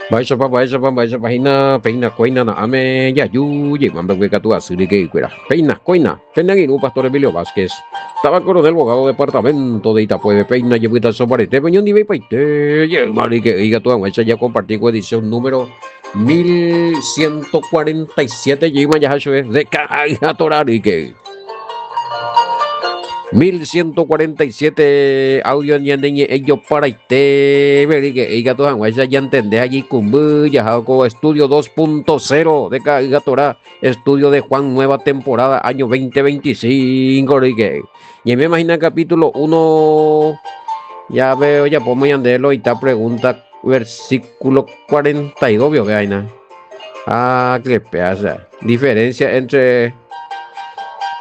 Mba'éichapa, mba'éichapa, mba'éichapa hína, péina kóina na'ãme jaju jeyma mbeguekatu asy ryke'ykuéra. Péina kóina, pene angirũ Pastor Emilio Vázquez, táva Coronel Bogado, departamento de Itapueve, péina jepytaso mbaretépe oñondivepaite jeyma ryke'y ikatu hag̃uáicha jakomparti ko edición número 1147 jeýma jaha chupe de Ka'ay ha Torá ryke'y. 1147 audio ñane ñe'ẽ joparaite verike'y ikatu hag̃uáicha ñantende ha ñaikũmby jaha ko estudio 2.0 de Ka'ay ha Torá estudio de Juan nueva temporada año 2025 ryke'y. Ñaimema hína capítulo 1 ya ve ojapóma ñande lo ita pregunta versículo 42 vio ve Ah, qué pasa. Diferencia entre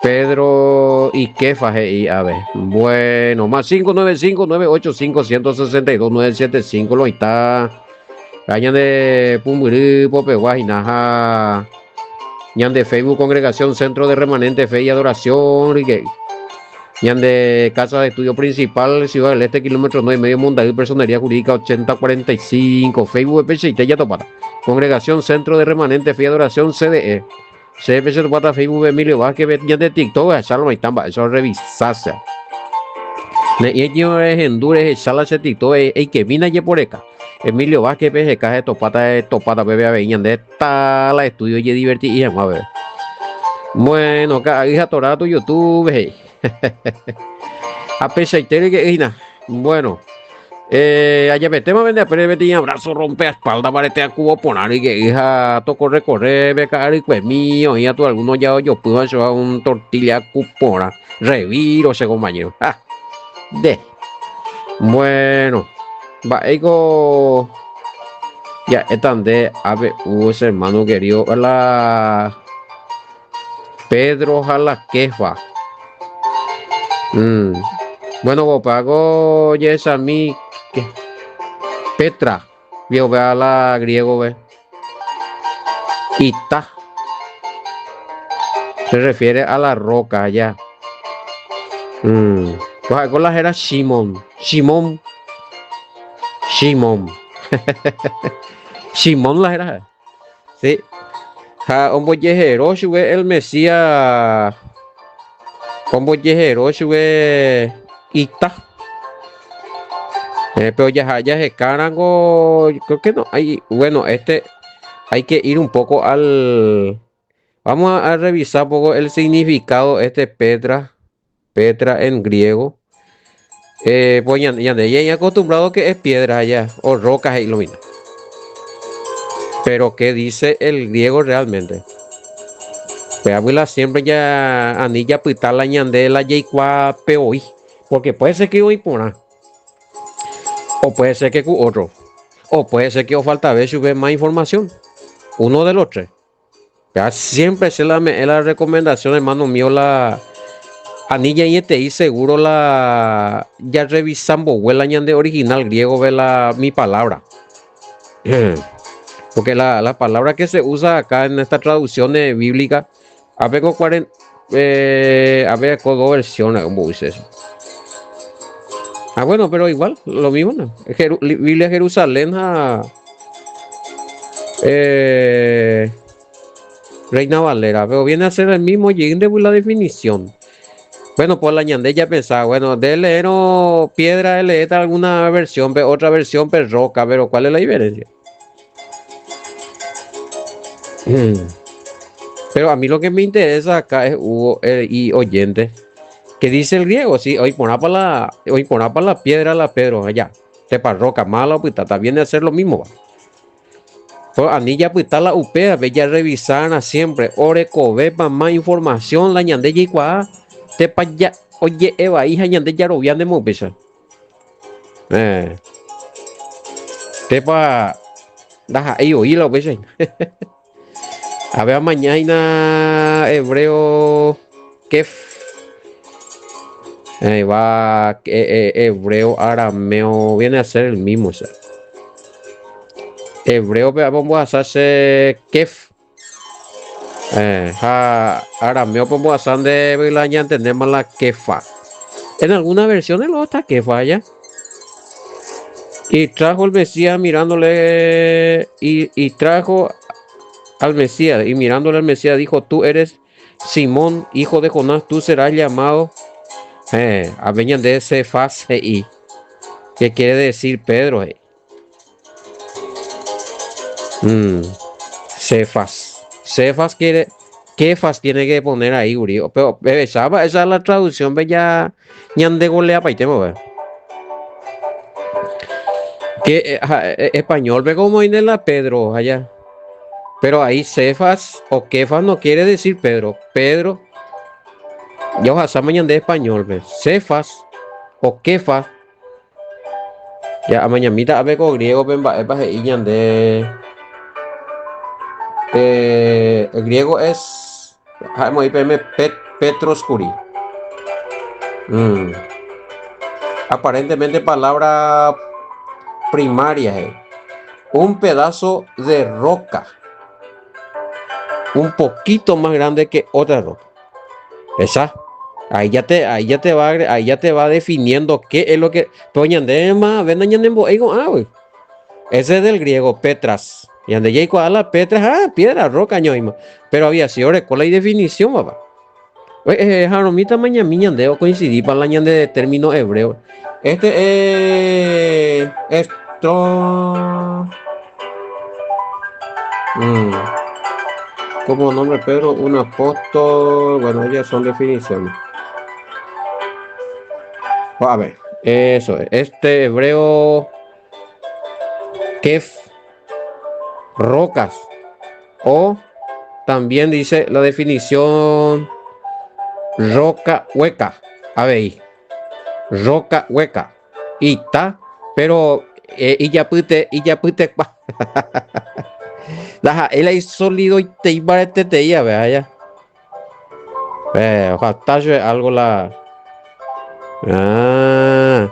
Pedro y Kefa he'i ave. Bueno, más 595 985 162 975 lo está. Ñande pumbyry popegua hína ha ñande Facebook Congregación Centro de Remanente Fe y Adoración rike. Ñande Casa de Estudio Principal Ciudad del Este kilómetro 9 y medio Mondaí Personería Jurídica 8045 Facebook pecheite jatopáta. Congregación Centro de Remanente Fe y Adoración CDE. CF jatopáta Facebook Emilio Vázquez ñande TikTok ahechálo maitã mba'e eso revisase. Ne'ĩ rehendu rehecha la che TikTok eikemína jeporeka. Emilio Vázquez pe heka hetopáta etopáta peve avei ñande ta la estudio ojediverti'i hag̃ua peve. Bueno, ka'ay ha torá tu YouTube he'i. Apechaite reke'y hína. Bueno, eh, ajapetéma pende apére peteĩ abrazo rompe espalda mbarete akuvo porã ryke'y ha tokorre korre pe ka'arykuemi oĩ atu alguno ja ojopýva chuva un tortilla aku porã. Reviro che compañero. Ha. De. Bueno, mba'éiko ja'éta nde ABU che hermano querido la Pedro ha la Kefa. Mm. Bueno, ko jehechami Petra, viejo vea la griego ve. Ita. Se refiere a la roca ya. Mm. Pues con la era Simón. Simón. Simón. Simón la era. Sí. Ha ombojehero chupe el Mesías. Ombojehero chupe ita. Eh, pero ya ya jekarango, creo que no hay, bueno, este hay que ir un poco al vamos a, a revisar un poco el significado este Petra, Petra en griego. Eh, pues ya, ya, ya acostumbrado que es piedra allá o rocas e ilumina. Pero ¿qué dice el griego realmente? Pues abuela siempre ya anilla pyta la ñande la jaikuaa pe oĩ. Porque puede ser que oĩ porã. O puede ser que ku otro. O puede ser que ofaltave chupe más información. Uno de los tres. Ya siempre se la me'ẽ la recomendación, hermano mío, la ani jañete'i seguro la ya revisa mbogue la ñande original griego ve la mi palabra. Porque la, la palabra que se usa acá en esta traducción de bíblica, a ver, con eh, a ver, con dos versiones, ¿cómo dice eso? Ah, bueno, pero igual, lo mismo, ¿no? Jeru Biblia Jerusalén ha, eh, Reina Valera, pero viene a ser el mismo de la definición. Bueno, pues la ñande ya pensaba, bueno, de leer o piedra, de leer alguna versión, otra versión, pero roca, pero ¿cuál es la diferencia? Mm. Pero a mí lo que me interesa acá es Hugo eh, y oyente, que dice el griego, sí, hoy por para la, hoy por para la piedra la Pedro, allá, tepa roca mala, pues viene a ser lo mismo. Pues anilla pyta la upévape jarevisárã siempre orekove más información la ñande jaikuaa tepa ja oje'e vai ha ñande jarovia ndemo upéicha. Eh. Tepa ndaha'éi oĩ la upéicha. Ave amaña hína hebreo kef. Eh, va eh, eh, hebreo arameo viene a ser el mismo, o sea. Hebreo pe ombohasa che kef. Eh, ha arameo pe ombohasa nde la ñantendéma la kefa. En algunas versiones luego está kefa allá. Y trajo el Mesías mirándole, y, y trajo al Mesías, y mirándole al Mesías dijo, tú eres Simón, hijo de Jonás, tú serás llamado eh, de Cefas, y que quiere decir Pedro. Eh. Mm, Cefas. Cefas quiere, Kefas tiene que poner ahí, Uri. Pero, esa, esa es la traducción, ve ya, ñande golea paitemo, ve. Que eh, eh, español, ve como viene la Pedro allá. Pero ahí Cefas o Kefas no quiere decir Pedro. Pedro, ya os ñande español, ve. Cefas o Kefas Ja amañamíta ápe ko griégope mba'épa he'i ñande eh, el griego es ha'emoĩ peẽme pet, Petros kuri. Mm. Aparentemente palabra primaria he'i. Un pedazo de roca. Un poquito más grande que otra roca. Esa. Ahí ya te, ahí ya te va, ahí ya te va definiendo qué es lo que. Pero ñandéma, ven ñanembo'e ko'ã, güey. Ese es del griego, Petras. Ñande jaikuaa la Petras, ah, piedra, roca ñoĩma. Pero había sido oreko la idefinición, papá. Eh, eh, jaromíta mañami ñande ocoincidípa la ñande término hebreo. Este es esto. Mm. Como nombre Pedro, un apóstol. Bueno, ya son definiciones. A ver, eso es. Este hebreo, Kef, rocas. O también dice la definición roca hueca. A ver, roca hueca. Ita, pero eh, ijapyte, ijapytekua. Ndaha'éi la isolidoite imbaretetei ave aja. Eh, ojalá algo la. Ah.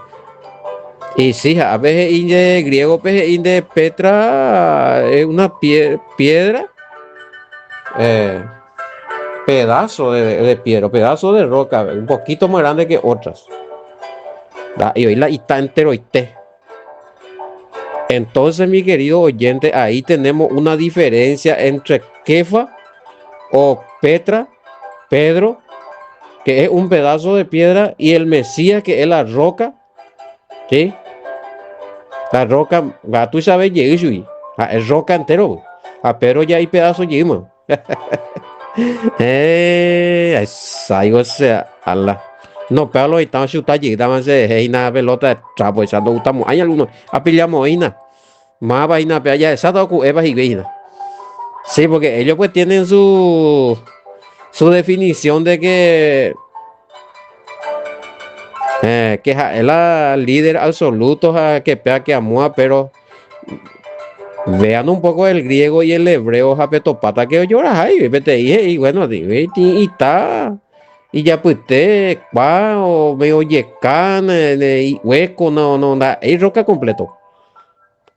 Y sí, a veces he'i griego pe he'i nde Petra es una pie, piedra eh, pedazo de, de piedra, pedazo de roca, un poquito más grande que otras. Y hoy la ita enteroite. Entonces, mi querido oyente, ahí tenemos una diferencia entre Kefa o Petra, Pedro, que es un pedazo de piedra, y el Mesías, que es la roca. ¿Sí? La roca, tú sabes, es roca entero. A Pedro ya hay pedazo yema. Eh, o sea, ala. No, pero lo estamos chutando, estamos en pelota de trapo, esa no gustamos. Hay algunos, apillamos ina. Más vaina, pero ya esa docu eva y Sí, porque ellos pues tienen su su definición de que eh, que es la líder absoluto que pea que amua, pero vean un poco el griego y el hebreo japetopata que lloras ahí, te dije, y bueno, y está, y ya pues te, o medio yecán, y hueco, no, no, hay roca completo.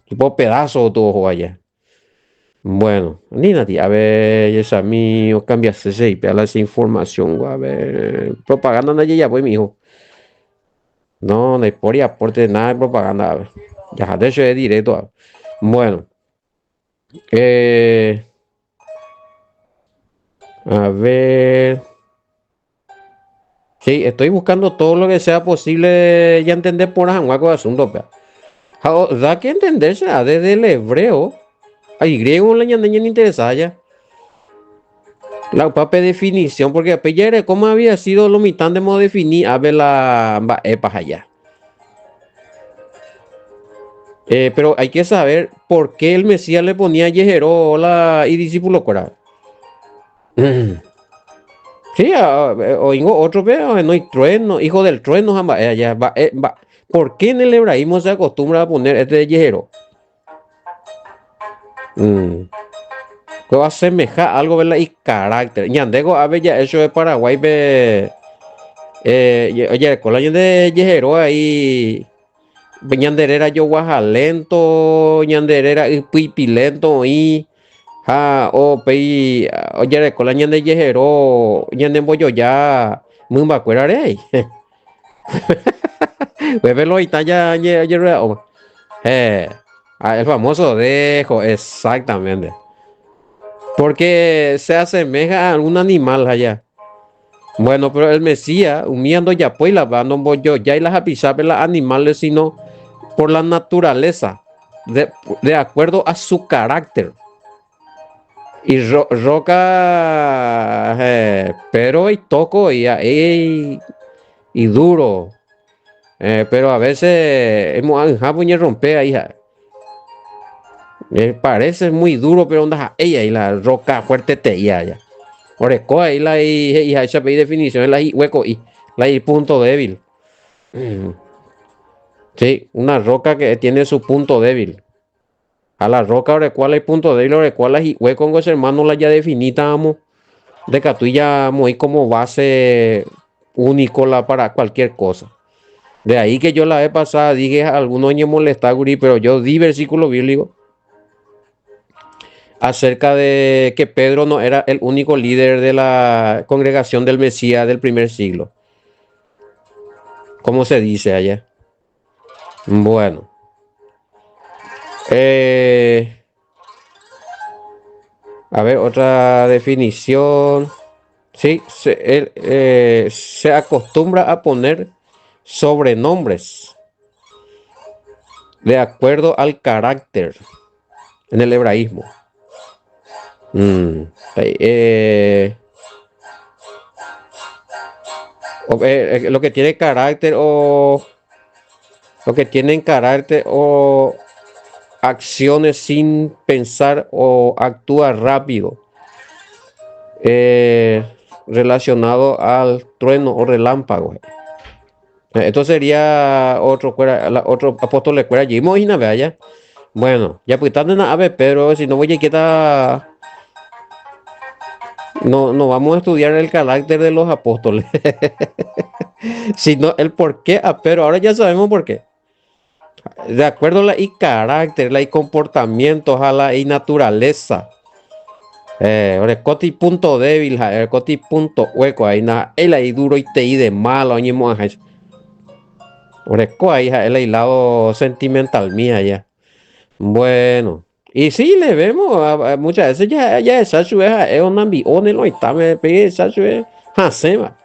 Tipo pedazo todo allá. Bueno, Nina, a ver, esa mío, cambiase ese y esa información, a ver, propaganda no ya voy, mi hijo. No, no hay por y aporte nada de propaganda, a ver. Ya, de hecho es directo. A ver. Bueno. Eh, a ver. Sí, estoy buscando todo lo que sea posible ya entender por hag̃ua asunto. Ha da que entenderse desde el hebreo al griego la ñande ñane ya. La pape definición, porque ape cómo había sido lo mitad de modo definir a ver la mba'épa allá. Eh, pero hay que saber por qué el Mesías le ponía Yejeró la y discípulo cora. Sí, oingo otro, pero no hay trueno, hijo del trueno, allá, va, ¿Por qué en el hebraísmo se acostumbra a poner este Yejeró? Mm. Que va a asemejar algo, ¿verdad? Y carácter. Ñandego, a ver, ya eso de Paraguay, ve. Eh, oye, con la de Yejeró ahí. Ñande réra joguaha lento, ñande réra ypyipilento oĩ ha upéi ojereko la ñande jehero ñanembojoja mymbakuérare. Upépe lo oĩta ojero'e'óma. Eh, ah, el famoso dejo, exactamente. Porque se asemeja a algún animal allá. Bueno, pero el Mesías, umi ndojapói la va, nombojojáí la hapichápe la animales, sino por la naturaleza, de, de acuerdo a su carácter. Y roca, pero y toco y, y, y duro. Pero a veces hemos rompe ahí. Me parece muy duro, pero onda ella y la roca fuerte te ya. Oreko ahí la y esa definición la hueco y la y punto débil. Sí, una roca que tiene su punto débil. A la roca orekua la punto débil orekua la hueco con hermano la ya definítamos de ya muy como base único la para cualquier cosa. De ahí que yo la vez pasada dije a algunos años molestar, guri, pero yo di versículo bíblico acerca de que Pedro no era el único líder de la congregación del Mesías del primer siglo. ¿Cómo se dice allá? Bueno. A ver, otra definición. Sí, se acostumbra a poner sobrenombres de acuerdo al carácter en el hebraísmo. Lo que tiene carácter o lo que tienen carácter o acciones sin pensar o actúa rápido, relacionado al trueno o relámpago. Esto sería otro, otro apóstol de cuera. Imagina, Bueno, ya pues a ver, pero si no voy a quedar. No, no vamos a estudiar el carácter de los apóstoles, sino el por qué. Ah, pero ahora ya sabemos por qué. De acuerdo a la y carácter, la y comportamiento, a la y naturaleza. Coti punto débil, coti punto hueco, ahí na, el ahí duro y te y de malo, Oreko ahí, el lado sentimental mía ya. Bueno, y sí le vemos, muchas veces ya ya esa es una lo está me pegue esa hasẽva.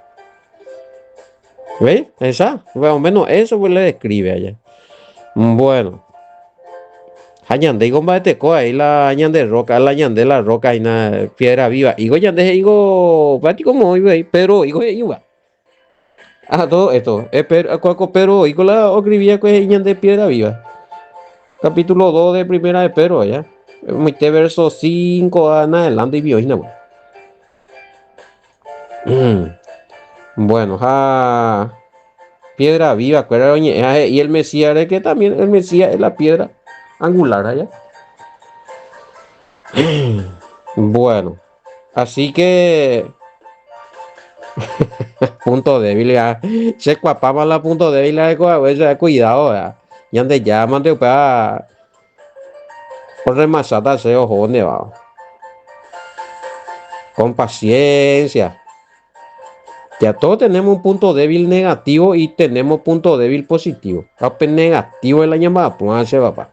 ¿Ve? Esa, más o menos eso pues le describe allá. Bueno. Ha ñande mba'eteko ahí la ñande roca, la ñande la roca ahí na piedra viva. Igo ñande he'igo como Pedro igo he'iva. Ah, todo esto. Pero, Pedro igo la escribía que ñande piedra viva. Capítulo 2 de primera de Pedro allá. Mite verso 5 en adelante y vio Bueno, ja. Piedra viva, y el Mesías es que también el Mesías es la piedra angular allá. Bueno, así que punto débil ya. Se cuapaba la punto débil ya, cuidado ya. Ñande ya mande pa por remasata se ojo va. Con paciencia. Ya todos tenemos un punto débil negativo y tenemos punto débil positivo. Papel negativo el año más, papá.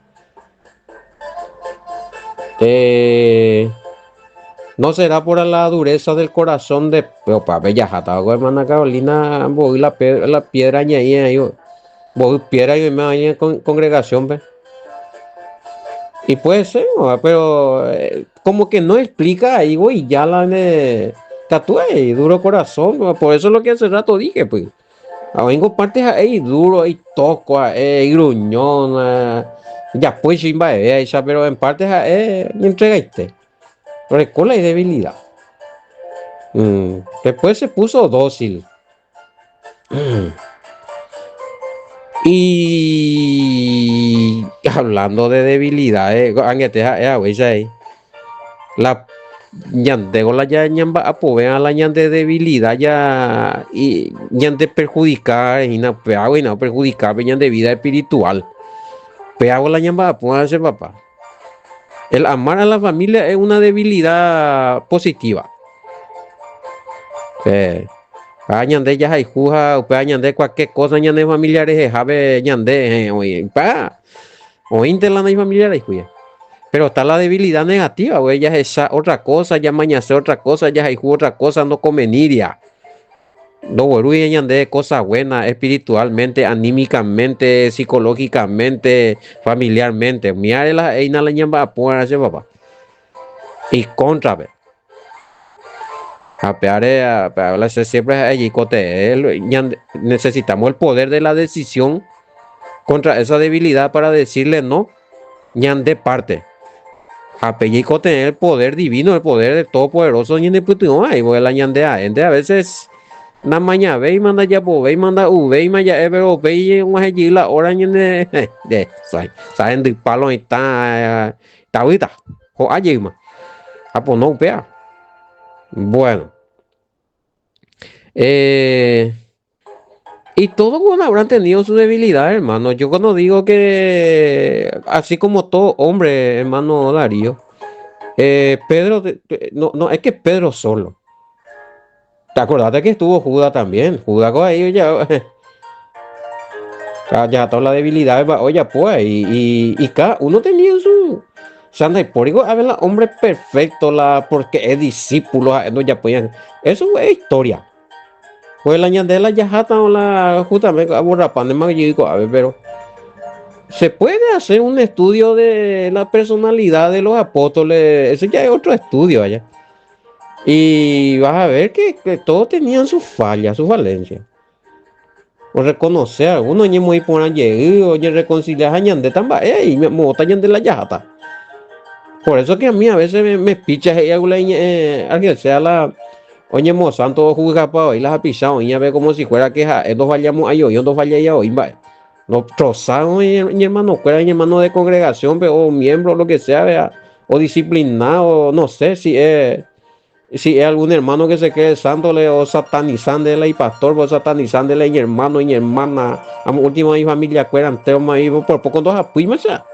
No será por la dureza del corazón de. Pero papá, ya jata, hermana Carolina, voy la, la piedra ahí, ahí, voy piedra y me ahí en congregación, ve. Y puede ser, pero como que no explica ahí, güey, ya la tatúe, duro corazón, por eso es lo que hace rato dije, pues. Vengo partes ahí duro, ahí toco, ahí gruñón, ya pues chimba esa, pero en partes ahí entregaste. Pero y debilidad. Después se puso dócil. Y hablando de debilidades, la ñande la ya ñamba apovea la ñande debilidad ya y ñande perjudicar y na peago y no perjudicar ñande vida espiritual. Peago la ñamba apoa ese papá. El amar a la familia es una debilidad positiva. Ñande jahayhu upéva ñande cualquier cosa ñande familiares jave ñande oye pa. Oĩnte la naifamilia rayhúiva. Pero está la debilidad negativa, güey, jahecha otra cosa, jamañase otra cosa, jahayhu otra cosa, nokomeníria. Ndoguerúi ñande cosa buena espiritualmente, anímicamente, psicológicamente, familiarmente. Umíare la ha'éina la ñamba'apo va'erã che papá. Ikóntrape. Ha péare, la che siempre ha'e jeikotevẽ, ñande necesitamos el poder de la decisión contra esa debilidad para decirle no ñande parte. Ha pe jeikotevẽ el poder divino, el poder del Todopoderoso ñanepytyvõ ahí, porque la ñande ha'énte a veces namañavéima, ndajapovéima, nda'uvéima ja'e, pero upéi og̃uahẽ jey la hora ñande sa hendypa lo mitã tavýta, ho'a jeýma. Ha pono upéva. Bueno. Eh, y todos bueno, habrán tenido su debilidad, hermano. Yo cuando digo que, así como todo hombre, hermano Darío, eh, Pedro, no, no es que Pedro solo. ¿Te acordaste que estuvo Judas también? Judas con ahí ya, ya toda la debilidad, oye, pues, y, y, y cada uno tenía su... Santa Hipórico, a ver, la hombre perfecto, la, porque es discípulo, no ya pueden. Eso es historia. Pues la ñandela ya jata o la justamente aborrapande más yo a ver, pero se puede hacer un estudio de la personalidad de los apóstoles, ese ya es otro estudio allá. Y vas a ver que, que todos tenían sus fallas, sus falencias. O reconocer algunos ñemoĩ porã jey, oñereconcilia ha ñande tamba'e y mota ñande la yahata. Por eso que a mí a veces me, me picha he'i la iñe'ẽ alguien sea la oñemosanto juzgapa oĩ la hapicha oĩ ave como si fuera que ha'e ndofallamo'ãi oĩ o ndofallái oĩ mba'e. No trozado iñermanokuéra, iñermano de congregación pe, o miembro, lo que sea, vea, o disciplinado, no sé si es si es algún hermano que se cree santo le, o satanizando y pastor, o satanizando y hermano y hermana, a último mi familia cuera entero por poco dos apuimas ya.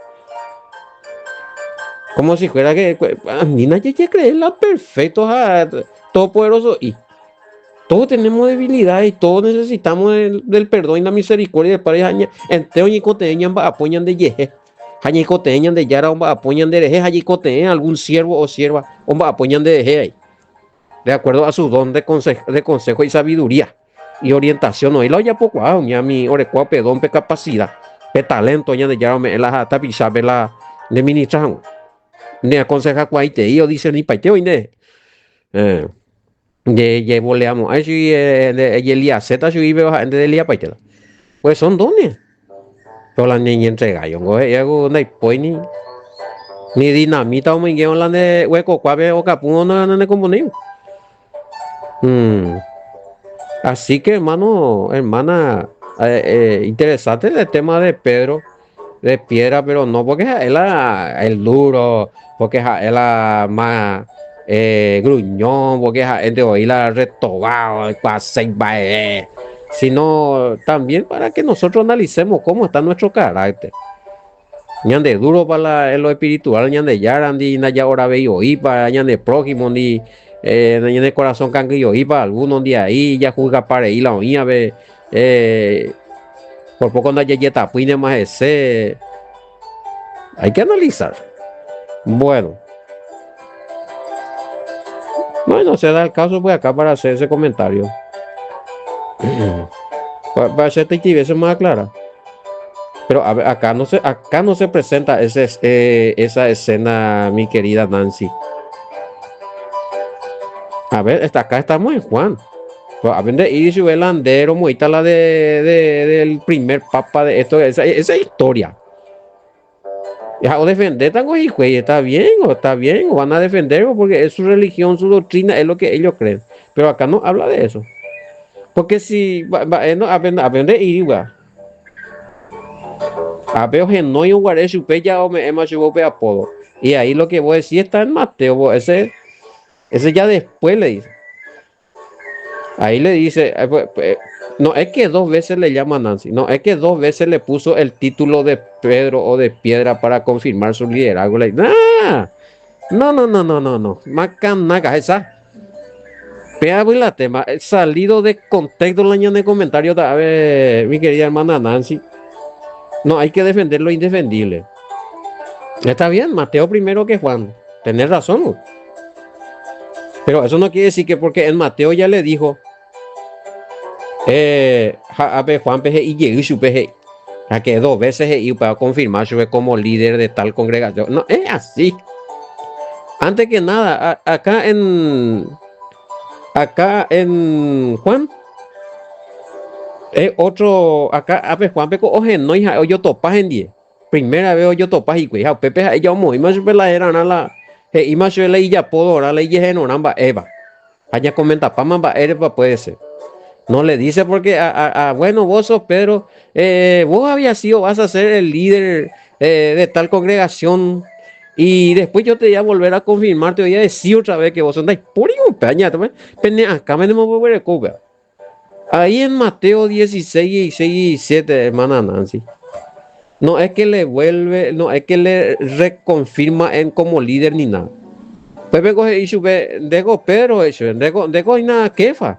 Como si fuera que ni nadie quiere creerla perfecto, todopoderoso y todos tenemos debilidades y todos necesitamos del, del perdón y la misericordia del Padre. Entero ñeikotevẽ ñamba'apo ñandejehe. Ha ñeikotevẽ Ñandejára omba'apo ñanderehe ha ñeikotevẽ algún siervo o sierva omba'apo ñanderehe ahí. De acuerdo a su don de, conse de consejo y sabiduría y orientación. Oĩ la ojapokuaa ñami orekóva pe don, pe capacidad, pe talento Ñandejára ome'ẽ la tapichápe la ne ministra hag̃ua. Ne aconsejakuaaitei o discernipaite oĩ nde. Eh, jevoleamo'ãi chugui ejeliaséta chugui pero ha'e ndedeliapaitela. Pues son dones. Pero la ñeñentregái ongo he'i ku ndaipói ni ni dinamita omoingéva la nde huekokuápe okapúva nanekomponéiva. Mm. Así que hermano, hermana, eh, eh, interesante el tema de Pedro, de piedra, pero no porque es la, el duro, porque es la más eh, gruñón, porque es de oí la retobado, sino también para que nosotros analicemos cómo está nuestro carácter. Ñande duro para la, en lo espiritual, ñande yarandi, naya ora oí para ñande prójimo, ni eh, ñande corazón kangy oí para algunos día ahí, ya juzga para la oía, ve, eh, por poco no yetapui más ese. Hay que analizar. Bueno. Bueno, se da el caso pues acá para hacer ese comentario. Para hacerte veces más clara. Pero a ver, acá no se presenta ese, eh, esa escena, mi querida Nancy. A ver, está, acá estamos en Juan. Pues, a ver, de el andero, la de, de, del primer papa de esto, esa, esa historia. O defender tango y está bien, o está bien, o van a defenderlo porque es su religión, su doctrina, es lo que ellos creen. Pero acá no habla de eso. Porque si, va, no, aprende igual. Ape ohenói oguare chupe ya ome'ẽma chupe apodo. Y ahí lo que voy a decir está en Mateo, ese, ese ya después le dice. Ahí le dice, eh, pues, pues, no es que dos veces le llama Nancy, no es que dos veces le puso el título de Pedro o de piedra para confirmar su liderazgo. Le, no, no, no, no, no, no, Macanaca, esa. la tema, salido de contexto el año de comentario, a ver, mi querida hermana Nancy. No, hay que defender lo indefendible. Está bien, Mateo primero que Juan. Tenés razón. Pero eso no quiere decir que porque en Mateo ya le dijo, eh, ha ápe Juan-pe he'i jey chupe he'i, ha que dos veces he'i upéva oconfirma chupe como líder de tal congregación. No es así. Antes que nada, acá en acá en Juan es otro, acá ápe Juan-pe ko ohenói ha'e ojotopa hendie. Primera vez ojotopa hikuái ha upépe ha'e ja omoĩma chupe la herarã la he'íma chupe la ijapodorã la ijehenorã mba'éva. Ha ñakomentapáma mba'érepa puede ser. No le dice porque a, a, a bueno, vos sos Pedro, eh, vos habías sido, vas a ser el líder eh, de tal congregación y después yo te voy a volver a confirmar, te voy a decir otra vez que vos sos pene acá me Ahí en Mateo 16, 16 y 17, hermana Nancy. No es que le vuelve, no es que le reconfirma en como líder ni nada. Upépe ko he'i chupe, Ndéko Pedro, he'i chupe, ndéko, ndéko hína Kefa.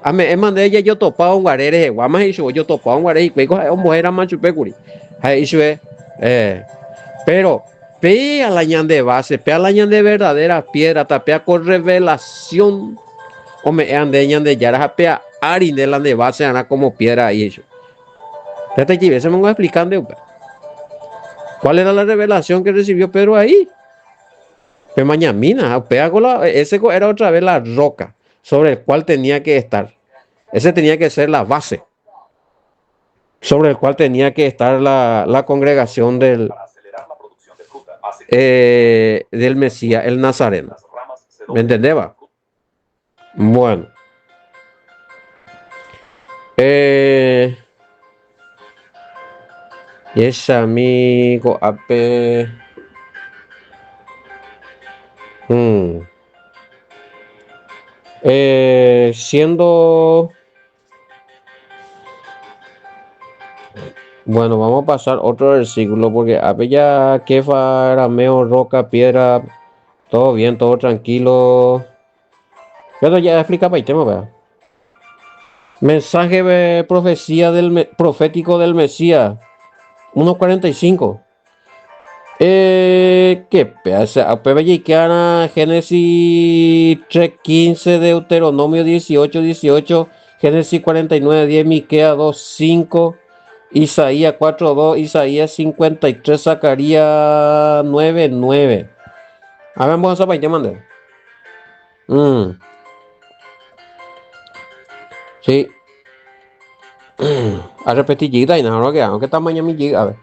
Ame'ẽma ndéve jajotopávo guare reheguáma, he'i chupe, ojotopávo guare hikuái ko ha'e ombohérama chupe kuri. Ha he'i chupe, eh, pero péa la ñande base, péa la ñande verdadera piedra, tapéa ko revelación ome'ẽva ndéve Ñandejára ha péa ári nde la nde base arã como piedra ahí, he'i chupe. Hetaite veces me explica nde upéva. ¿Cuál era la revelación que recibió Pedro ahí? Pemañamína, upéva ko la, ese ko era otra vez la roca sobre el cual tenía que estar. Ese tenía que ser la base sobre el cual tenía que estar la, la congregación del, eh, del Mesías, el Nazareno. ¿Me entendés, va? Bueno. Eh, jechami ko'ápe. Hmm. Eh, siendo... Bueno, vamos a pasar otro versículo porque ápe ya Kefa, arameo, roca, piedra, todo bien, todo tranquilo. Pero ya explicapaitéma, vea. Mensaje de profecía del profético del Mesías. 1.45. Eh, qué pedazo. Upéva jaike'arã Génesis 3.15, Deuteronomio 18.18, Génesis 49.10, Miqueas 2.5, Isaías 4.2, Isaías 53, Zacarías 9.9. A ver, vamos a mande. Mm. Sí. A repetir jey ahora que aunque tamaño mi jey, a ver.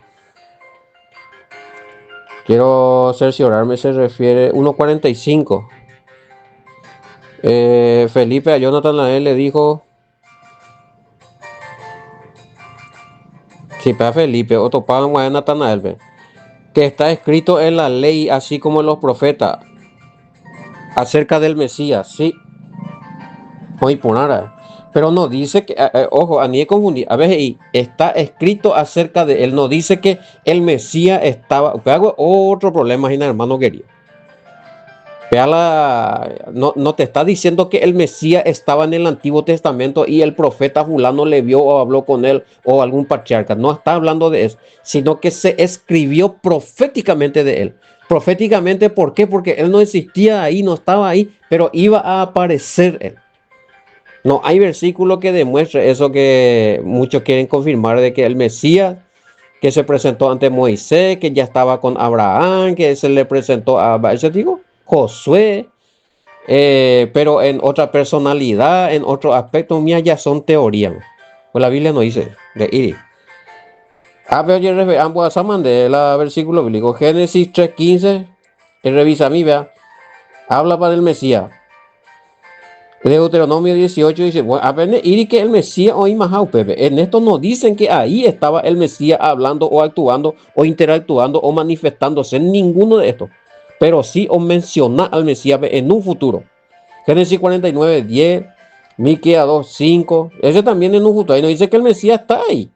Quiero cerciorarme, se refiere 1.45. Eh, Felipe a Jonathan a le dijo. Sí, a Felipe, otopa a Natanael, que está escrito en la ley, así como en los profetas, acerca del Mesías, sí. Oĩ porãra. Pero no dice que, eh, eh, ojo, a mí me confundí. A ver, está escrito acerca de él, no dice que el Mesías estaba. Hago otro problema, hermano querido. La, no, no te está diciendo que el Mesías estaba en el Antiguo Testamento y el profeta fulano le vio o habló con él o algún patriarca. No está hablando de eso, sino que se escribió proféticamente de él. Proféticamente, ¿por qué? Porque él no existía ahí, no estaba ahí, pero iba a aparecer él. No hay versículo que demuestre eso que muchos quieren confirmar de que el Mesías que se presentó ante Moisés, que ya estaba con Abraham, que se le presentó a, ¿eso digo? Josué, eh, pero en otra personalidad, en otro aspecto, mía ya son teorías. Pues la Biblia no dice, de iri. A ver, ambos de la versículo bíblico. Génesis 3.15, revisa mi, vea. Habla para el Mesías. Deuteronomio 18 dice, bueno, a ver, y que el Mesías hoy más Pepe. En esto no dicen que ahí estaba el Mesías hablando o actuando o interactuando o manifestándose en ninguno de estos. Pero sí o menciona al Mesías en un futuro. Génesis 49, 10, Miqueas 2, 5. Ese también en un futuro. Ahí no dice que el Mesías está ahí.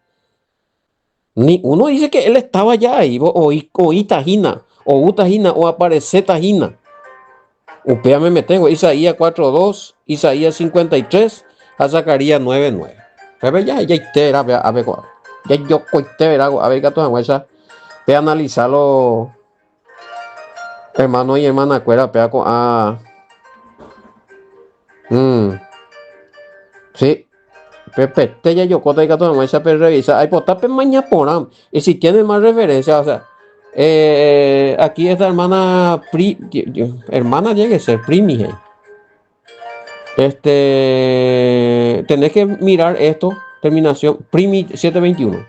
Ni uno dice que él estaba ya ahí, o, o itajina, o utajina, o aparece tajina. Upéva me metengo, Isaías 4.2, Isaías 53, ha Zacarías 9.9. Pépe ja jaite vera pe ápe ko'ápe. Jajokoite vera ko'ápe ikatu hag̃uáicha pe analizalo. Hermano y hermana-kuéra péva ko'ã mm, sí, pepete jajokóta ikatu hag̃uáicha perrevisa. Aipota pemaña porã. Y si tienen más referencia, o sea, eh, aquí esta hermana, pri, hermana tiene que ser, primi, eh. Este, tenés que mirar esto, terminación, primi 721.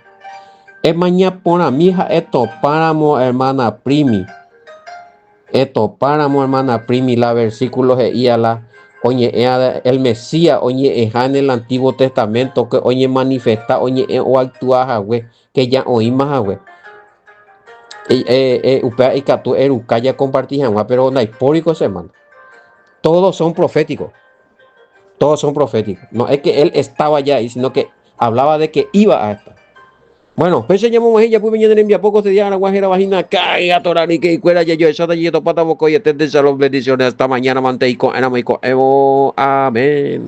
Emaña porãmi ha etopáramo hermana primi. Etopáramo hermana primi la versículo he'ía la oñe'ẽa el Mesías oñe'ẽha en el Antiguo Testamento que oñemanifesta oñe'ẽ oactua hague que ya oĩma hague. Eh, eh, eh, upéva ikatu eruka jakomparti hag̃ua pero ndaipóri ko semana. Todos son proféticos. Todos son proféticos. No es que él estaba ya ahí, sino que hablaba de que iba a estar. Bueno, péicha ñamog̃uahẽ japýpe ñane rembiapo ko este día aragua hérava hína Kaiga Torah ryke'ykuéra jajoecháta jajetopáta vokoiete Shalom bendiciones hasta mañana mante iko'ẽramo iko'ẽvo. Amén.